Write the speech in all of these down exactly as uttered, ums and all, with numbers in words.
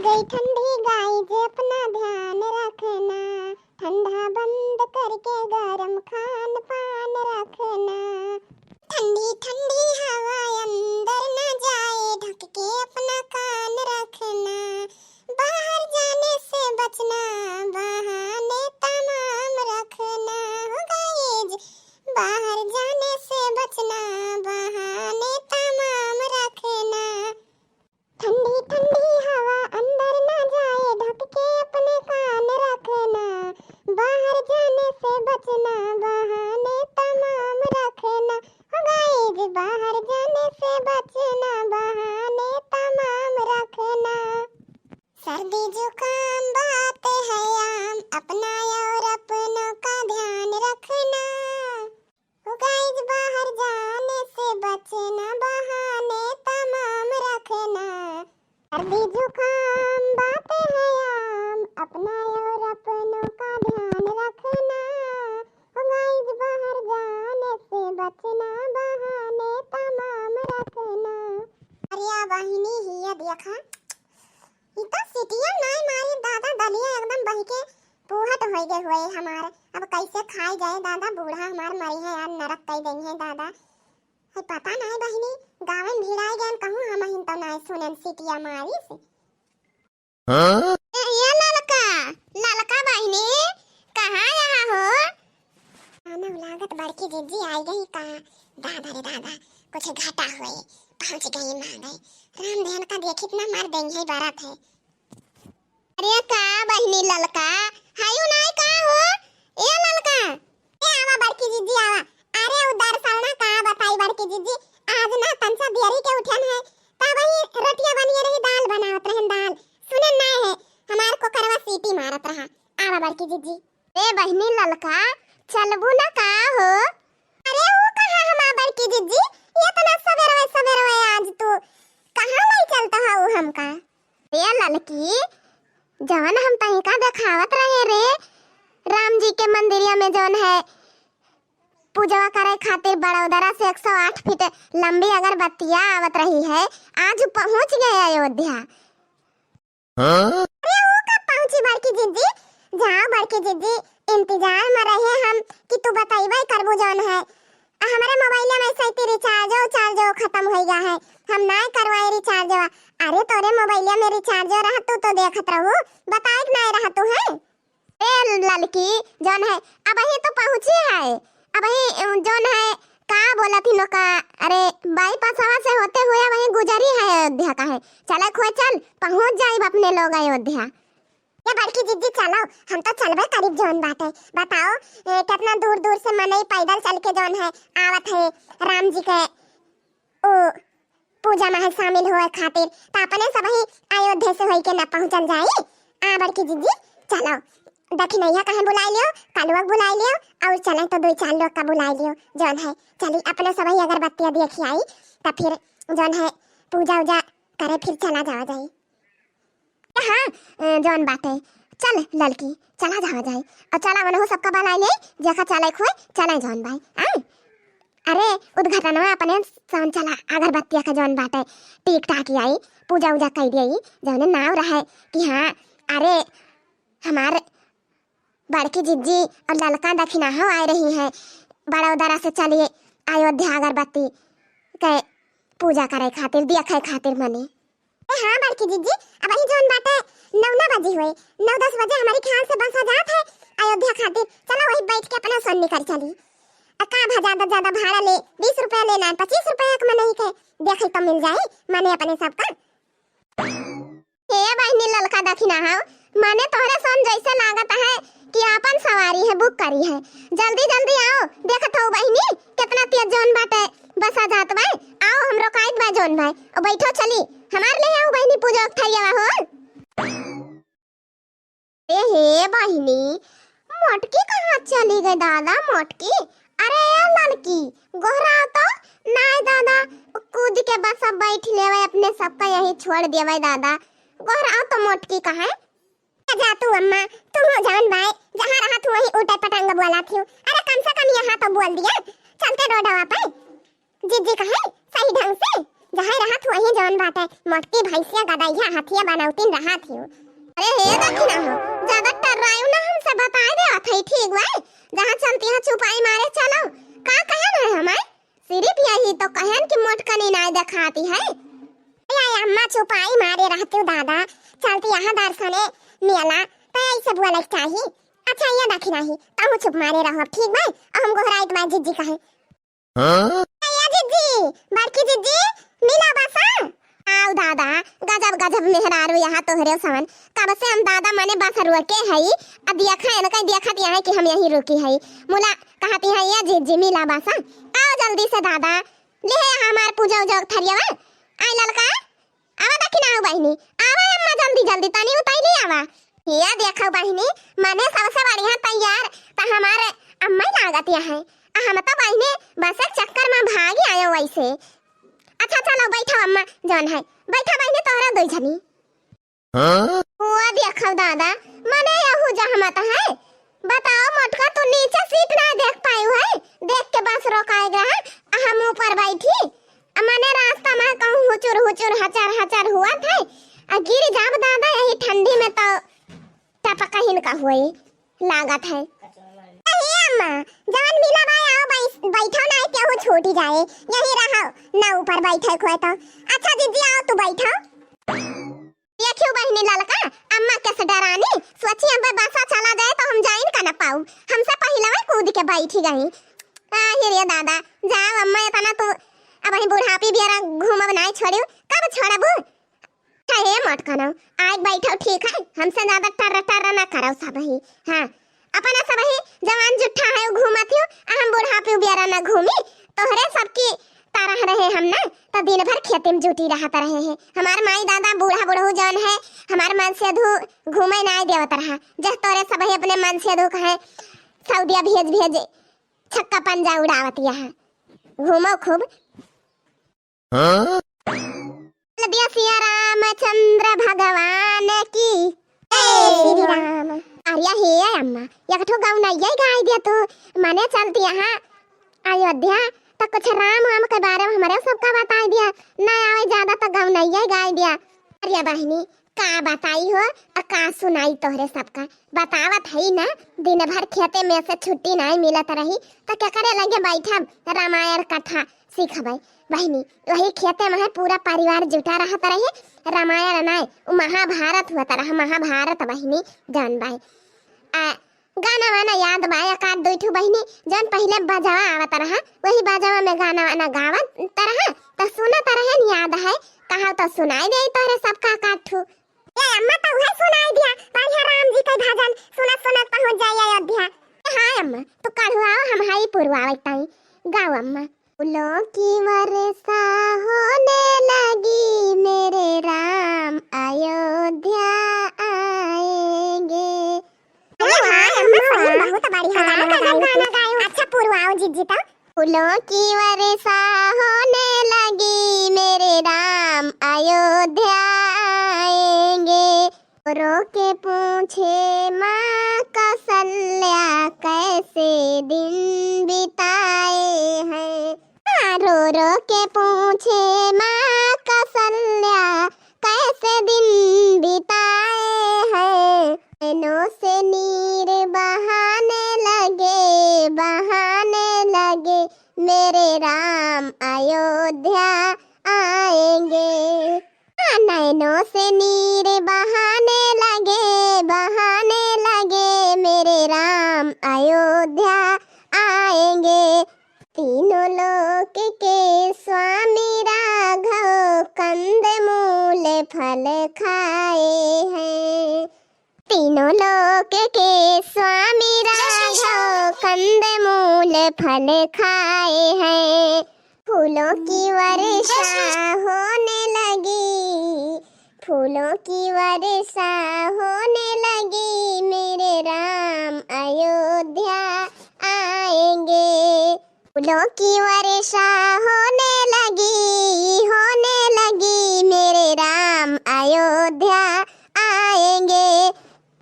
गई ठंडी गाइज अपना ध्यान रखना, ठंडा बंद करके गरम खान पान रखना। ठंडी ठंडी हवा अंदर न जाए, ढक के अपना कान रखना। बाहर जाने से बचना, बहाने तमाम रखना। हो गाइज, बाहर जाने से बचना, बहाने तमाम रखना। ठंडी ठंडी हवा अंदर ना जाए, ढक के अपने कान रखना। बाहर जाने से बचना, बहाने तमाम रखना। हो गाइज, बाहर जाने से बचना, बहाने तमाम रखना। सर्दी जुकाम बात है आम, अपना और अपनों का ध्यान रखना। हो गाइज, बाहर जाने से बचना, बहाने तमाम रखना। सर्दी जुकाम बात है आम, अपना और अपनों का ध्यान रखना। हो गाइज, बाहर जाने से बचना, बहाने तमाम रखना। अरे बहिनी, हिया देखा, ई तो सीटिया नाई मारी दादा, दलिया एकदम बहिके पुहट होइ गए हुए हमार। अब कैसे खाए जाए दादा, बूढ़ा हमार मरी है यार, नरक कई देई है दादा। है पता नाई बहिनी, गाँव में भिड़ाए गए कहूँ, हमहिन तो नाई सुनेन सीटिया मारी से। हाँ? ए, ये ललका, ललका बहिनी, कहाँ यहाँ हो? आना लागत बड़की जिज्जी आई गई का? दादा रे दादा, कुछ घटा हुए, पहुँच गई माँ गई। राम ध्यान का देखित ना मर देंगे बरत है। अरे का बहिनी ललका, हायो नाई का हो? ए ललका। ए आवा बड़की जिज्जी आवा। अरे उ दरअसल ना का बताई बड़की जिज्जी, आज ना तनसा देरी के उठन है, तब ही रोटिया बनिए रही, दाल बनावत रहन दाल। सुनन नाई है, हमार कोकरवा सीटी मारत रहा। आवा बड़की जिज्जी। ए बहिनी ललका, चलबू ना का हो? अरे उ कहाँ हमार बड़की जिज्जी, ये इतना सबेरवे सबेरवे आज तू कहाँ लाई चलता है उ हमका? ए ललकी, जवन हम तहिका देखावत रहे रे, राम जी के मंदिरिया में जवन है पूजवा करे खातिर बड़ोदरा से एक सौ आठ फीट लंबी अगरबत्तिया आवत रही है, आज पहुँच गए अयोध्या। हाँ? अरे उ कब पहुँची बड़की जिज्जी? जाओ बड़की जिज्जी, इंतजार में रहे हम कि तू बतइबे करबू जौन है। आ हमरे मोबाइल में सही रिचार्जो उचार्जो खत्म होइ गया है, हम नाय करवाए रिचार्जो। अरे तोरे मोबाइल में रिचार्जो रहा तू तो देखत रहू, बताए के नाय रहा तू है। ए ललकी, जौन है, अबही तो पहुँची है, अबही, अ, जौन है, का बोलत ही नोका, अरे, बाईपासवा से होते हुए अबही गुजरी है अयोध्या का है। चले खोए चल, पहुँच जाइब अपने लोग अयोध्या। ये बड़की जिज्जी चलो, हम तो चलबे करीब जौन बाटे। बताओ, ए, कितना दूर दूर से मनई पैदल चल के जौन है, आवत है राम जी के ओ पूजा में शामिल होए खातिर, त अपने सबही अयोध्या से होई के न पहुँचल जाई। आ बड़की जिज्जी, चलो, दखिनैया कहे बुलाई लियो, कलुआ के बुलाई लियो, और चले तो दुई चार लोग का बुलाई लियो, जौन है, चली अपने सबही अगरबत्तियाँ देखी आई, त फिर जौन है, पूजा उजा करे, फिर चला जावा जाई। हाँ, अ, जौन बाटे, चल ललकी, चला जावा जाई। और चला वनहु सबका बलाई ले, जेका चले खोए, चले जौन बाई, आए? अरे, उद्घाटनवा अपने सन चला, अगरबत्तिया का जौन बाटे, टीक टाक आई, पूजा उजा कई दिया, जौने नाव रहे कि हाँ, अरे, हमार बड़की जिज्जी और ललका दखिनहा आए रही है, बड़ोदरा से चलिए अयोध्या अगरबत्ती के पूजा करे खातिर, देखे खातिर मने। ए हाँ बड़की जिज्जी, अबही जौन बाटे नौ ना बजी हुए, नौ दस बजे हमारे ख्याल से बस आ जात है अयोध्या खातिर। चलो वही बैठ के अपना सोन निकल चली। आ का भा ज्यादा ज्यादा भाड़ा ले, बीस रुपया लेना है, पच्चीस रुपया एक मनई के, देखे तो मिल जाई, मने अपने सबका। हे बहिनी ललका दखिनहा, मने तोहरे सोन जैसे लागत है कि आपन सवारी है, बुक करी है। जल्दी जल्दी आओ, देखत हो बहिनी, कितना तेज जौन बाटे, बस आ जात बा। आओ, हमरो काइत बा जौन भाई, और बैठो चली, हमार ले आओ बहिनी पूजा के थरियावा हो। ए हे बहिनी, मोटकी कहाँ चली गई दादा, मोटकी? अरे ए ललकी, गोहराव तो। नाय दादा, कूद के बस अब बैठ लेवे, अपने सबका यहीं छोड़ देवे दादा। गोहराव तो मोटकी कहाँ है? जा तू अम्मा, तू हो जौन बाय, जहाँ रहत हो वहीं उटे पटंग बोलत हो। अरे कम से कम यहाँ तो बोल दिया, चलते रोडवा पे। जिज्जी कहे सही ढंग से, जहाँ रहत हूँ वहीं जौन बाटे, मोटकी भैंसिया गदइया हथिया बनौतीन रहत हूँ। अरे हे दखिना हो, ज्यादा टर्रायू ना, हमसे बताए देवत है, ठीक बा? जहाँ चलती है चुपाई मारे चलो, का कहन है हमें? सिर्फ यही तो कहन कि मोटकनी नाय देखाती है। या अम्मा चुपाई मारे रहती हूँ दादा, चलती यहाँ दर्शने मिला, तो ऐसे बोले के चाहिए। अच्छा ये दखिना ही, तहूँ चुप मारे रहो, ठीक बा? अब हम गोहराइत बा जिज्जी कहे। हाँ? या जिज्जी, बड़की जिज्जी, मिला बसा। आओ दादा, गजब गजब मेहरारू यहाँ तोहरे सवन। कब से हम दादा मने बस रुके हई, आ देखा है ना कहीं देखत यहाँ कि हम यहीं रुकी हई। मुला कहती है, या जिज्जी मिला बसा, आओ जल्दी से दादा, ले है हमार पूजा उजा के थरियावा। आई ललका, आवा दखिना हो बहिनी, आवा अम्मा जल्दी जल्दी, तनी उतैली आवा। हिया देखो बहिनी, मने सबसे बढ़िया तैयार त हमारे अम्मा ही लागत यहाँ है। आ हम तो बहिनी बस एक चक्कर में भागी आयो वैसे। अच्छा चलो बैठो अम्मा, जौन है बैठो बहिनी तोहरा दो जनी। हाँ? हुआ देखो दादा, मने यहू जहमत है। बताओ मोटका, तू नीचे सीट ना देख पायू है, देख के बस रोकाए रहा, आ हम ऊपर बैठी। आ मने रास्ता में कहूँ हुचुर हुचुर हचर हचर हुआ थे, आ गिर जाब दादा यही ठंडी में तो टपकहिन का हुई लागत है। अहे अम्मा, जवन मिला बा आओ बैस-, बैठो ना केहू छूटी जाए, यही रहो ना ऊपर बैठे खोए तो। अच्छा जिज्जी आओ तू बैठो। देखियो बहिनी ललका, अम्मा कैसे डरानी, सोची अम्मा बसा चला जाए तो हम जाइन का न पाऊ, हमसे पहिले वही कूद के बैठी गई। आहिरे दादा, जाओ अम्मा इतना तू अब ही बुढ़ापी बियारा घूमब नाय छोड़ियो, कब छोड़बू? हे मोटकनो, आइ बैठो ठीक है, हमसे ज्यादा टर्र टर्र ना करो सब ही। हाँ, अपना सब ही जवान जुट्ठा है घूमत हो, आ हम बुढ़ापी बियारा ना घूमी, तोहरे सबकी तरह रहे हम ना, तो दिन भर खेती में जुटी रहत रहे हैं। हमार माई दादा बूढ़ा बुढ़ऊ जौन है, हमार मनसेधू घूमे नाय देवत रहा। जह तोरे सब ही अपने मनसेधू कहे सऊदिया भेज भेज छक्का पंजा उड़ावत यहाँ। घूमो खूब। हाँ? बोल दिया सिया रामचंद्र भगवान की। जय श्री राम। अरे हे अम्मा, एक ठो गौनैया गाय दिया तू, मने चलती यहाँ अयोध्या, तो कुछ राम वाम के बारे में हमरे सबका बताई दिया, ना आवे ज्यादा तो गौनैया गाय दिया। अरे बहिनी, का बताई हो, आ का सुनाई तोहरे सबका, बतावत हई ना, दिन भर खेते में से छुट्टी नाई मिलत रही, तो केकरे लगे बैठब, रामायण कथा सीखबै। बहिनी, वही खेते में है, पूरा परिवार जुटा रहत रहे, रामायण नाय, उ महाभारत हुआ तरह, महाभारत बहिनी, जौन बाय। आ, गाना वाना याद बा, एक आध दुई ठो बहिनी, जौन पहिले बाजावा आवत रहा, वही बाजावा में गाना वाना गावत रहा, त सुनत रहे न याद है, कहा तो सुनाई दे तोहरे सबका एक आध ठो। ए अम्मा, तो उहे सुनाई दिया, बढ़िया राम जी के भजन सुनत सुनत पहुँच जाई अयोध्या। ए हाँ अम्मा, तो कढ़ुआओ, हम हाई पुरवावे ताई, गाओ अम्मा। फूलों की वर्षा होने लगी, मेरे राम अयोध्या आएंगे। अरे वाह, अम्मा, सही, बहुत बढ़िया गाना गायो। अच्छा, पुरवाओ जिज्जी तो। फूलों की वर्षा होने लगी, मेरे राम अयोध्या आएंगे। रो के पूछे माँ कौशल्या, कैसे दिन बिताए हैं। हाँ, रो रो के पूछे माँ कौशल्या, कैसे दिन बिताए हैं। नैनों से नीर बहाने लगे, बहाने लगे, मेरे राम अयोध्या आएंगे। नैनों से नीर बहाने लगे, बहाने लगे, मेरे राम अयोध्या आएंगे। तीनों लोक के स्वामी राघव, कंदमूल फल खाए हैं। तीनों लोक के स्वामी राघव, कंदमूल फल खाए हैं। फूलों की वर्षा होने लगी, फूलों की वर्षा होने लगी, मेरे राम अयोध्या आएंगे। फूलों की वर्षा होने लगी, होने लगी, मेरे राम अयोध्या आएंगे।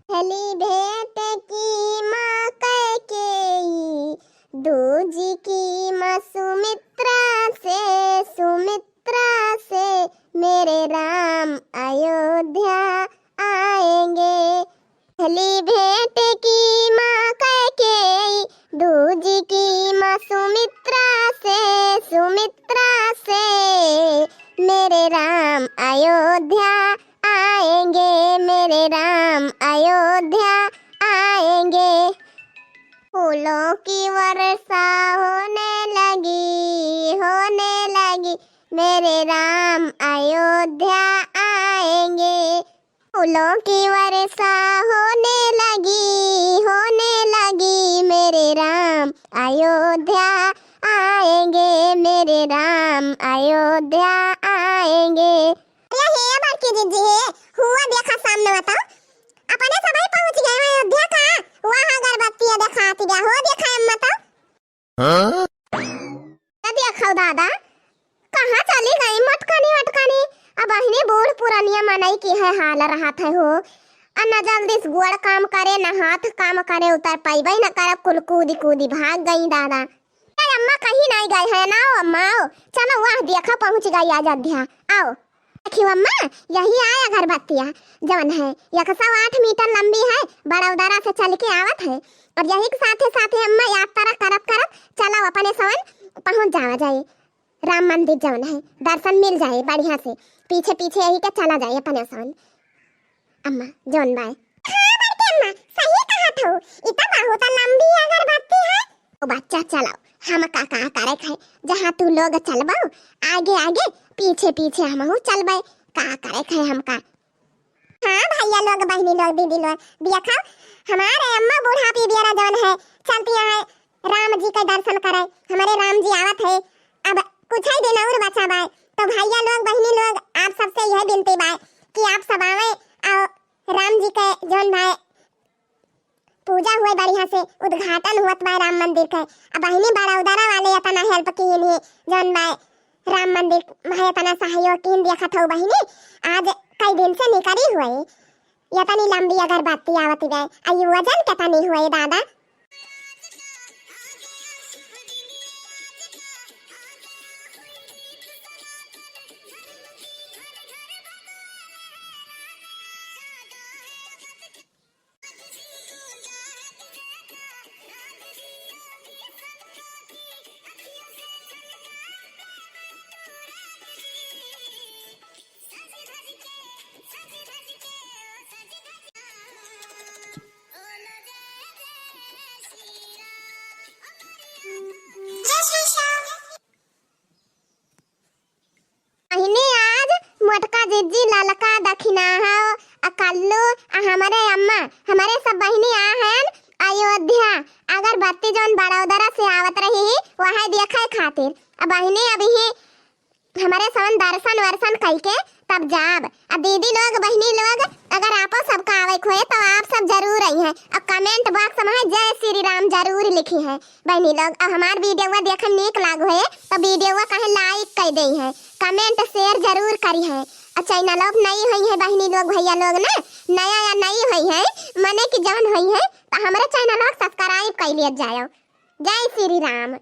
पहली भेंट की माँ कैकेयी, दूजी की माँ सुमित्रा से, सुमित्रा राम अयोध्या आएंगे। पहली भेंट की माँ कैकेयी, दूजी की माँ सुमित्रा से, सुमित्रा से। मेरे राम अयोध्या आएंगे, मेरे राम अयोध्या आएंगे। फूलों की वर्षा होने लगी, होने लगी, मेरे राम अयोध्या आएंगे। फूलों की वर्षा होने लगी, होने लगी, मेरे राम अयोध्या आएंगे, मेरे राम अयोध्या आएंगे। अरे हे बड़की जिज्जी हे, हुआ देखा सामने बताओ, अपने सबै पहुँच गए हैं अयोध्या का, वहाँ अगरबत्ती देखाती गया हो, देखा अम्मा तो। हाँ? का देखो दादा, कहाँ चली गई मटकानी वटकानी? अब अहिने बूढ़ पुरानिया मनई की है हाल रहत है हो। आ न जल्दी से गोड़ काम करे, न हाथ काम करे, उतर पइबे न करे, कुल कूदी कूदी भाग गई दादा। अरे अम्मा कहीं नहीं गए हैं, ना आओ अम्मा आओ, चलो वहाँ देखा पहुँच गई अयोध्या, आओ। देखियो अम्मा, यही आय अगरबत्तिया, जवन है एक सौ आठ मीटर लंबी है, बड़ौदरा से चल के आवत है। और यही के साथे साथे अम्मा यात्रा करत करत चलो अपने सवन पहुँच जावा जाए राम मंदिर, जवन है दर्शन मिल जाए बढ़िया से। पीछे पीछे यही के चला जाए अपने सवन। अम्मा जौन बाय। हाँ बड़की अम्मा, सही कहत हो, इ तो बहुत लंबी अगरबत्ती है। ओ बच्चा चलो, हमका का करे है, जहाँ तू लोग चलबो आगे आगे, पीछे पीछे हमहू चलबे, का करे है हमका। हाँ भैया लोग, बहिनी लोग, दीदी लोग, देखो हमारे अम्मा बूढ़ा पी बियरा जौन है चलती है राम जी के दर्शन करे, हमारे राम जी आवत है। अब कुछ ही दिन और बचा बाय, तो भैया लोग, बहिनी लोग, आप सबसे यह विनती बाय कि आप सब आवे और राम जी के जौन बाय पूजा हुए बढ़िया से, उद्घाटन हुअत बा राम मंदिर के। अब बहिनी बड़ौदरा वाले इतना help कीन है, जौन बा राम मंदिर में इतना सहयोग कीन, देखत हो बहिनी, आज कई दिन से निकरी हुए, इतनी लंबी अगरबत्ती आवत बा, आ ये वजन कितनी हुए दादा? बहिनी, आज मोटका जिज्जी, ललका दखिना हो, आ कल्लू, आ हमरे अम्मा, हमरे सब बहिनी आ हन अयोध्या। अगरबत्ती जौन बड़ौदरा से आवत रही ही, वहै देखे खातिर। आ बहिनी, अबही हमरे सवन दर्शन वर्शन कइके तब जाब। आ दीदी लोग, बहिनी लोग, अगर आपो सबका आवे के होए तो आप सब जरूर अइहैं। आ comment box में जय श्री राम जरूर लिखिहैं। बहिनी लोग, अब हमार video देखन नीक लाग होए तो video कहे like कइ देइहैं, comment share जरूर करिहैं। आ channel पर नई होइहैं बहिनी लोग, भैया लोग ना, नया या नई होइहैं, मने कि जौन होइहैं, तो हमरे channel को subscribe कइ लिया जाओ। जय श्री राम।